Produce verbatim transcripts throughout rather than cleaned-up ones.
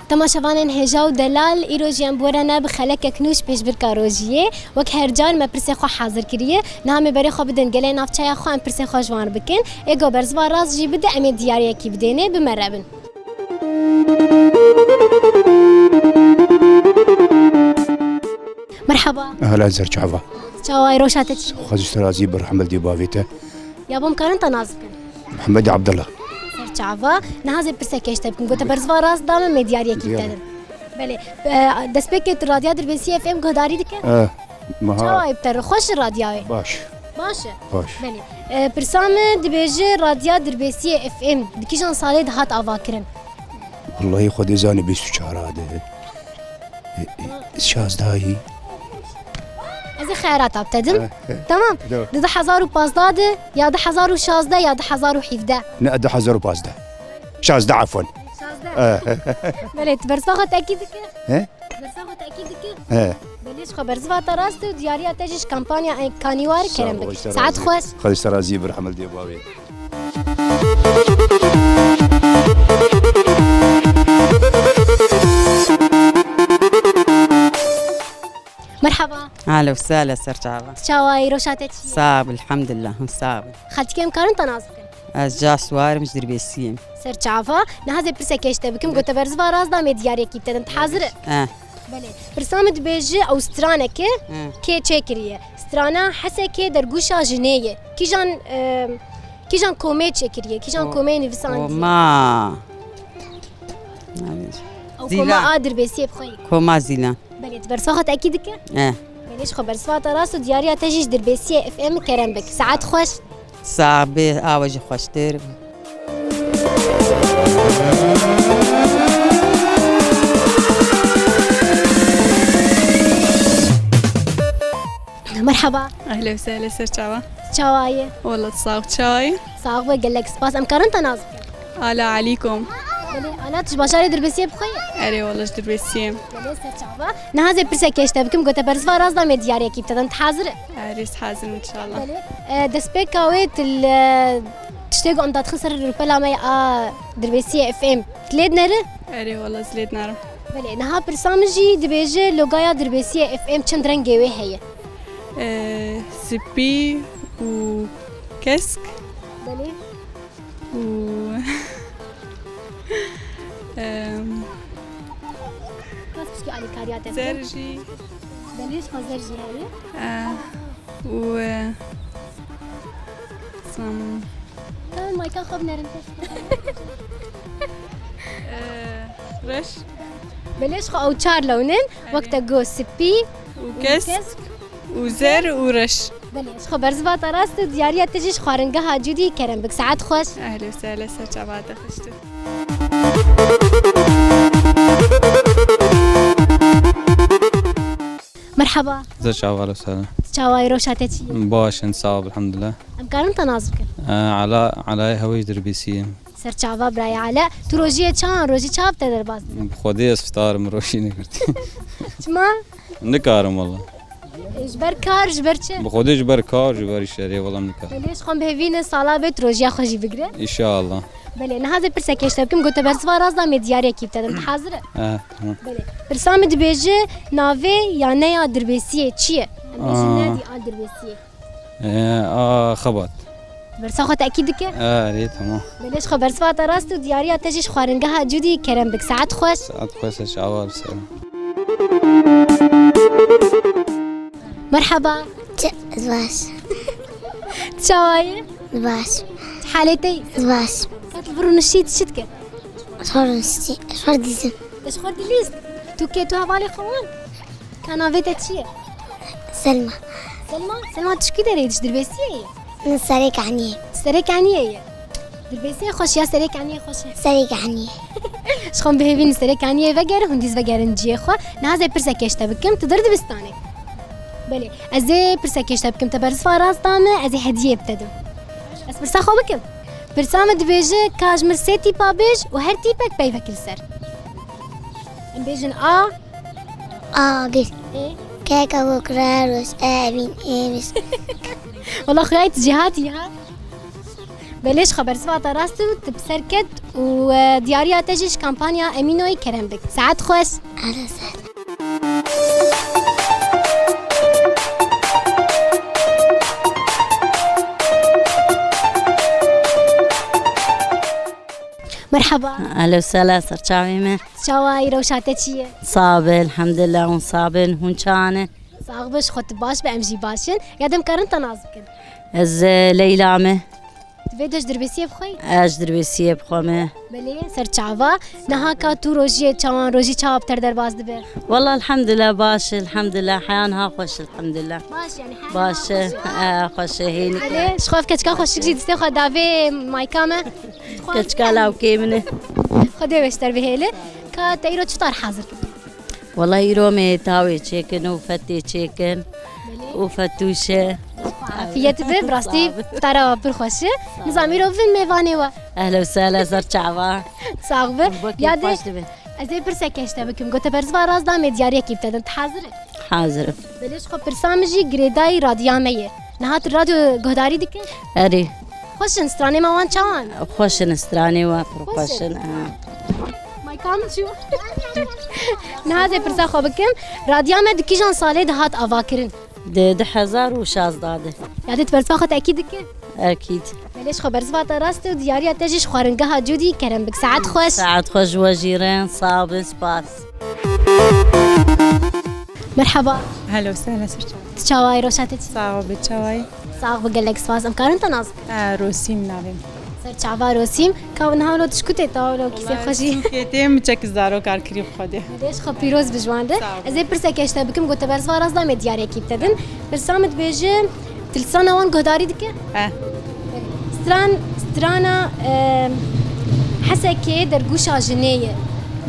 Temaşevanên hêja û delal, îro jî em bi we re ne bi xelekek nû ji pêşbirka rojiyê. Wek her car me pirsê xwe hazir kiriye. Niha em ê berê xwe bidin gelê navçeya xwe, em pirsê xwe ji wan bikin. Ê ku bersiva rast jî bide, em ê diyariyekî bidênê, bi me re bin. Merhaba. Ehlen, ser çava. Çawa yî, roşa te çi? Xwezî ser razî bi rehmet dê bavê te. Ya bo em karin te nas bikin? Mehemedê Abdullah. Ser çava. Niha ez ê pirseke ji te bikim. Got te bersiva rast da me, me diyariyekî Diyar. te din. Belê. E, destpêkê tu Radya Dirbêsiyê F M guhdarî dike? Eh, meha. Çawa yî bi te re? Xweş e radya wê? Baş. Baş e? Baş. Belê. E, pirsa min dibêje Radya Dirbêsiyê F M di kîjan salê de hat avakirin? Wellahî Xwedê zanî bîst û çar de. E, e, şazdahî. Ez ê xeyarata bi te dim. Eh, eh. Tamam. Doğru. Di du hezar û pazdeh de, ya du hezar û şazdeh ya du hezar û hevdeh. Ne, du hezar û pazdeh. Şazdeh, efwen. Şazdeh. Eh. Belê, tu bersiva xwe tekî dike? He? Bersiva xwe tekî dike? He. Belê, ji xwe bersiva te rast e û diyariya te jî ji kampanya Kanîwar kerem bike. Saet xweş. Xwedî ser razî bi rehmet dê bavê. Merhaba. Ahlen û sehlen, ser çava. Çawa yî, roşa te çi ye? Sağ ol, elhamdülillah, hûn sağ ol. Xelkê em karin te nas bikin? Ez Ca Suwar im, ji Dirbêsiyê yim. Ser çava. Niha ez ê pirseke ji te bikim, got te bersiva rast da me diyariyekî bi te din. Tu hazir î? Eh. Belê. Pirsa min dibêje ew straneke He. kê çêkiriye. Strana Hesekê dergûşa jinê ye. Kîjan, e, kîjan komê çêkiriye? Kîjan Ko-, komê nivîsandiye? Koma. Ew Zîlan. Koma a Dirbêsiyê bi xwe ye. Koma Zîlan. Belê, tu bersiva xwe tekî dike? Eh. Belê, ji xwe bersiva te rast û diyariya te jî ji Dirbêsiyê F M kerem bik. Saet xweş. Saet bê, a we jî xweştir. Merhaba. Ehlen û sehlen, ser çava. Çawa yî? Wela sağ ol, çawa yî? Sağ ol, gelek spas. Em karin te nas bikin? Ala Alîkom. Belê, Ala, tu ji bajarê Dirbêsiyê bi xwe yî? Erê, wela ji Dirbêsiyê yim. Belê, ser çava. Niha ez ê pirseke ji te bikim, got te bersiva rast da me diyariyekî bi te din. Tu hazir î? Erê, ez hazir im, inşallah. Belê. E, destpêka wê tu li tiştê ku em dadixin ser rûpela me ya a Dirbêsiyê F M, tu lê dinêrî? Erê, wela ez lê dinêrim. Belê, niha pirsa min jî dibêje logaya Dirbêsiyê F M çend rengê wê heye? E, spî û kesk. Belê. Û, em, Kas pişkî alîkariya te bike? Zer jî. Belê, ji xwe zer jî heye. Eh, û, eh, sam- Tamam, mayka xwe binerin. Eh, reş. Belê, ji xwe ew çar lewn in. Wek te got, spî û kesk û zer û reş. Belê, ji xwe bersiva te rast û diyariya te jî ji xwaringeha Cûdî kerem bik. Saet xweş. Ehlen û sehlen, ser çava te xweştir. Merhaba. Ser çava, ehlen û sehlen. Çawa yî, roşa te çi ye? Baş in, sağ ol, elhamdülillah. Em karin te nas bikin? E, Ala, Alayê Hewêj Dirbêsiyê. Ser çava birayê Ala. Tu rojiyê çawan, rojî çawa bi te derbas dibe? Bi Xwedê ez fitar im, rojî negirtî. Çima? Nikarim wela. Ji ber kar, ji ber çi? Bi Xwedê ji ber kar, ji ber îşerê, wela nikarim. Belê, ji xwe em bihêvî ne sala bê tu rojiya xwe jî bigire. Înşallah. Belê, niha ez ê pirsekê ji te bikim, got te bersiva rast da me diyariyekî bi te dim. Tu hazir î? Eh, tamam. Belê. Pirsa min dibêje, navê yaneya Dirbêsiyê çi ye? Em bêjin Aa. Nedî a Dirbêsiyê. Ee, a, Xebat. Bersa xwe tekîd dike? Erê, tamam. Belê, ji xwe bersiva te rast û diyariya te jî ji xwaringeha Cûdî kerem bik. Saet xweş. Saet xweş, çawa bi ser. Merhaba. Çi, baş. Çawa yî? Baş. Halê te yî? Baş. Ket vir û nişî, tu çi dike? Xor nişî, xor dîzim. Te ji xwe dilîst? Tu kê, tu hevalê xwe wan? Ka navê te çi ye? Selma. Selma, Selma, tu ji kî derê yî, tu ji Dirbêsiyê yî? Min Serê Kaniyê. Serê Kaniyê ye. Dirbêsiyê xweş ya Serê Kaniyê xweş e? Serê Kaniyê. Ji xwe em bihêvîn Serê Kaniyê vegerin, hûn dîz vegerin ciyê xwe. Niha ez ê pirsekê ji te bikim, tu dir dibistanê? Belê. Ez ê pirsekê ji te bikim, te bersiva rast da me, ez ê hediyê bi te dim. Ez pirsa xwe bikim? Pirsa me dibêje, ka ji min sê tîpa bêj û her tîpek peyvek li ser. Em bêjin A. Agir. Ê? Keke Bokraros Evîn Êmiş. Wala xuya tu cîhatî ha. Belê ji xwe bersiva te rast û tu bi ser ket û, e, diyariya te jî ji kampanya Emînoyê kerem bik. Saet xweş. Ehlen sehlen. Merhaba. Ehlen sehlen, ser çavê me. Çawa yî, rewşa te çi ye? Sax be, elhamdulillah, hûn sax bin, hûn çawa ne? Sax be, ji xwe tu baş be, em jî baş in. Ya dem karin te nas bikin? Ez, e, Leyla me. Tu vê de ji dirbêsiyê bi xwe yî? Ez ji dirbêsiyê bi xwe me. Belê, ser çava. Niha ka tu rojiyê çawan, rojî çawa bi te re derbas dibe? Walla elhamdulillah baş, elhamdulillah. Heya niha xweş, elhamdulillah. Baş yani, her Baş niha e, xweş e. e, xweş e, hênî. Belê, ji xwe ev keçika xweşik jî distê xwe davê mayka me. Keçika lawkê min e. Xwedê we ji te re bihêle. Ka te îro çi tar hazir kir? Wela îro me tawê çêkin û fetê çêkin û fetûşe. Afiyet be, bi rastî tara pir xweş e. Nizam îro vin mêvanê we. Ehlen sehlen, ser çava. Sax be. Wekî Ya de xweş dibe. ez ê pirseke ji te bikim. Gote berziva rast da me diyariyekî bi te din. Tu hazir e? Hazir im. Belê ji xwe pirsa min jî girêdayî radiya me ye. Niha tu radyo guhdarî dike? Erê. Xweş in, stranê me wan çawan? Xweş in, stranê we pir Xweş xweş in. in, ha. Mayka min çû. Niha ez ê pirsa xwe bikim. Radiya me di kîjan salê de hat avakirin? Di du hezar û şazda de. Ya dê tu bersiva xwe tekî dike? Ekîd. Belê ji xwe bersiva te rast e û diyariya te jî ji xwaringeha Cûdî kerem bik. Saet xweş. Saet xweş ji we jî re, sax bin, spas. Merhaba. Ehlen sehlen, ser çava. Tu çawa yî, rewşa te çi? Sax ol, bi çawa yî? Sax be, gelek spas. Em karin te nas bikin? E, Rosîm navê min. Ser çava Rosîm. Ka niha wilo tu ji ku tê, ta wilo kîsê xwe jî? Wela, Sûkê tê, min çek zarok kar kirî bi xwe de. Belê ji xwe pîroz bi ji wan de. Sağ ol. Ez ê pirseke ji te bikim, gote bersiva rast da me diyariyekî bi te din. Pirsa min dibêje, tu li strana wan guhdarî dike? He. Stran, strana, e, Hesekê dergûşa jinê ye.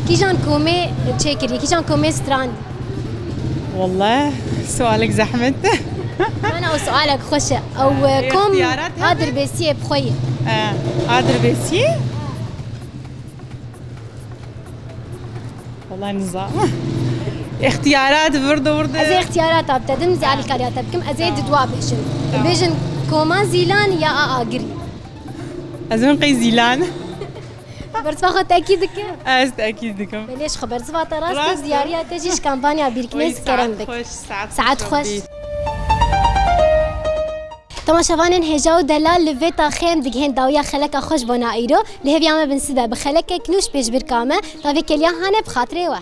Kîjan komê çêkiriye, kîjan komê stran? Walleh, sualek zehmet. Mana ew sualek xweş e. Ew, e, kom Îxtiyarat a hebe? Dirbêsiyê bi xwe ye. E, a dirbêsiyê? Walleh nizam. Îxtiyarat vir de vir de. Ez ê îxtiyarata bi te dim, ez ê alîkariya te bikim. Ez ê di dua bêjim. Tamam. Bêjin koma Zîlan ya a Agirî. Ez min qey Zîlan. Bersiva xwe tekî dike? Ez tekî dikim. Belê ji xwe bersiva te rast e, Rast e. Diyariya te jî ji kampanya Bîrkinê Oy, kerem saet bik. Xweş, saet Saet xweş xweş. bî. Temaşevanên hêja û delal, li vê taxê em digihên dawiya xeleka xwe ji bona îro. Li hêviya me bin sibe bi xelekek nû ji pêşbirka me. Ta vê keliya hane bi xatirê we.